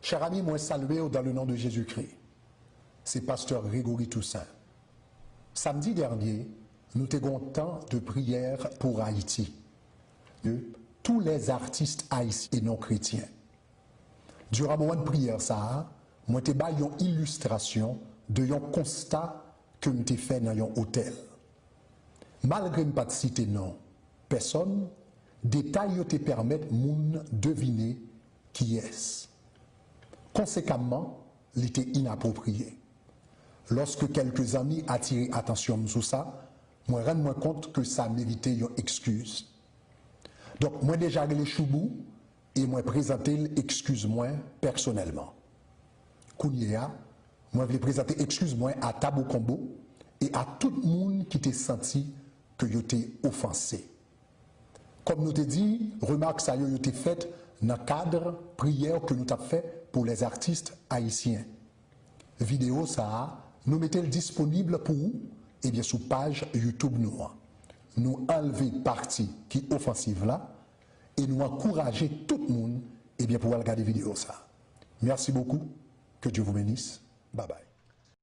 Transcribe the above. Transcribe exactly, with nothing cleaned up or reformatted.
Chè ami, mwen salye w dans le nom de Jésus-Christ. Se pastè Gregory Toussaint. Samdi dènye, nou te gen yon tan de priyè pou Ayiti, de tous les artistes haïtiens et non chrétiens. Diran moman de priyè sa a, mwen te bay yon ilistrasyon de yon konsta ke m te fè nan yon otèl. Malgre m pa t site non pèsòn, detay yo te pèmèt moun devine kiyès. Konsekamman, li te inapwopriye. Lòske kèlke zanmi atire atansyon m sou sa, mwen rann mwen kont ke sa merite yon ekskiz. Donk, mwen deja rele Choubou e mwen prezante l ekskiz mwen pèsonèlman. Kounye a, mwen vle prezante ekskiz mwen a Tabou Konbo e a tout moun ki te santi ke yo te ofanse. Kòm nou te di, remak sa yo, yo te fèt nan kad priyè ke nou t ap fè pou les artistes haïtiens. Videyo sa a, nou mete l disponib pou ou, ebyen, sou paj YouTube nou an. Nou anlve pati ki ofansif la e nou ankouraje tout moun, ebyen, pou al gade videyo sa a. Merci beaucoup. Que Dieu vous bénisse. Bye bye.